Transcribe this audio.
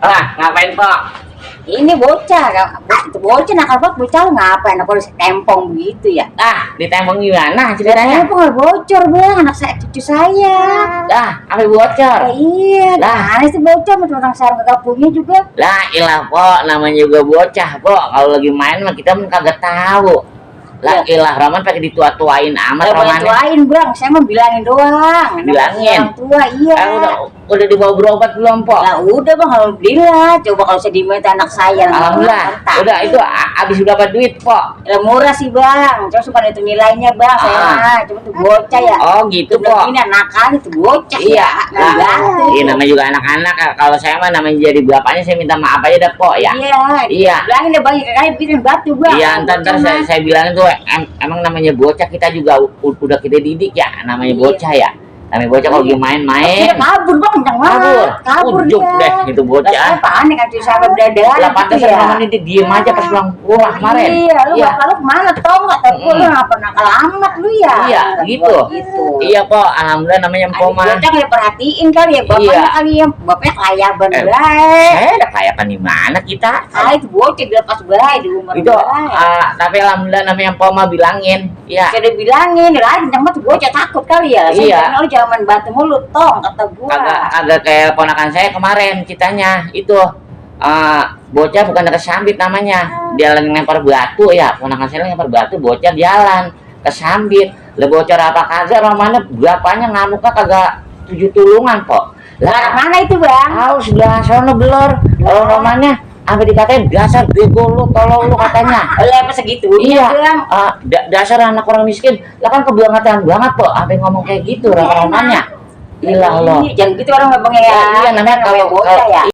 Ah, ngapain Pok? Ini bocah, bocah nakal banget, bocah lu ngapain? Apa harus tempong begitu ya? Ah, ditembong gimana Ceritanya ceritanya? tempong nggak bocor bang, anak saya, cucu saya. Dah, apa bocor? Iya, Lah. nah itu bocah, orang saya nggak punya juga. Lah, ilah Pok, namanya juga bocah Pok. Kalau lagi main mah kita mah kagak tahu. Lah, ilah Roman pakai ditua-tuain amat Gak boleh Romannya. tuain bang, saya mau bilangin doang. Bilangin? Orang tua, iya. Udah dibawa berobat belum Pok? Lah udah bang, alhamdulillah. Coba kalau saya diminta anak saya. Alhamdulillah. Udah itu habis berapa duit Pok? Ya murah sih bang, terus bukan itu nilainya bang, saya mah cuma tuh bocah ya. Oh gitu Pok. Ini nakal itu bocah Iya, ya. iya namanya juga anak-anak. Kalau saya mah namanya jadi bapaknya saya minta maaf aja dah Pok ya. Iya. Bilangin deh bang, kayak bikin batu bang. Iya, ntar saya bilangin tuh emang namanya bocah kita juga udah kita didik ya, namanya bocah ya. Namanya bocah kalau lagi main-main. Dia kabur bang, kabur Ujuk deh itu bocah. Saya panik kan sampai berdarah. Lah pantas Roman ini diem aja pas pulang kemarin. Iya, lu bakal lu kemana tau nggak? Tapi lu ngapa nakal amat lu ya? Iya, gitu. Iya Pok, alhamdulillah namanya Mpok mah. Bocah nggak perhatiin kali ya, bapaknya kali ya, bapaknya kaya bener. Saya ada kayakan di mana kita? Itu bocah dilepas bayi di umur itu. Tapi alhamdulillah namanya Mpok mah bilangin. Iya. Saya udah bilangin, lain cuma tuh bocah takut kali ya. Iya. Lu jangan main batu mulu, tong kata gua. Agak kayak ponakan saya kemarin ceritanya itu. Bocah bukan kesambit namanya. Dia lagi lempar batu ya, ponakan saya lempar batu, bocah jalan kesambit. Lah bocah apa kagak Romannya bapaknya ngamuknya kagak 7 tulungan Pok. Lah mana itu bang? Tahu sebelah sono belor. Kalau Romannya sampai dikatain dasar bego lu, tolong lu katanya. Apa segitu? Iya. Dasar anak orang miskin. Lah kan kebangetan banget Pok, sampai ngomong kayak gitu Romannya. Ilah lo. Jangan gitu orang ngomongnya ya. Iya namanya kalau bocah ya.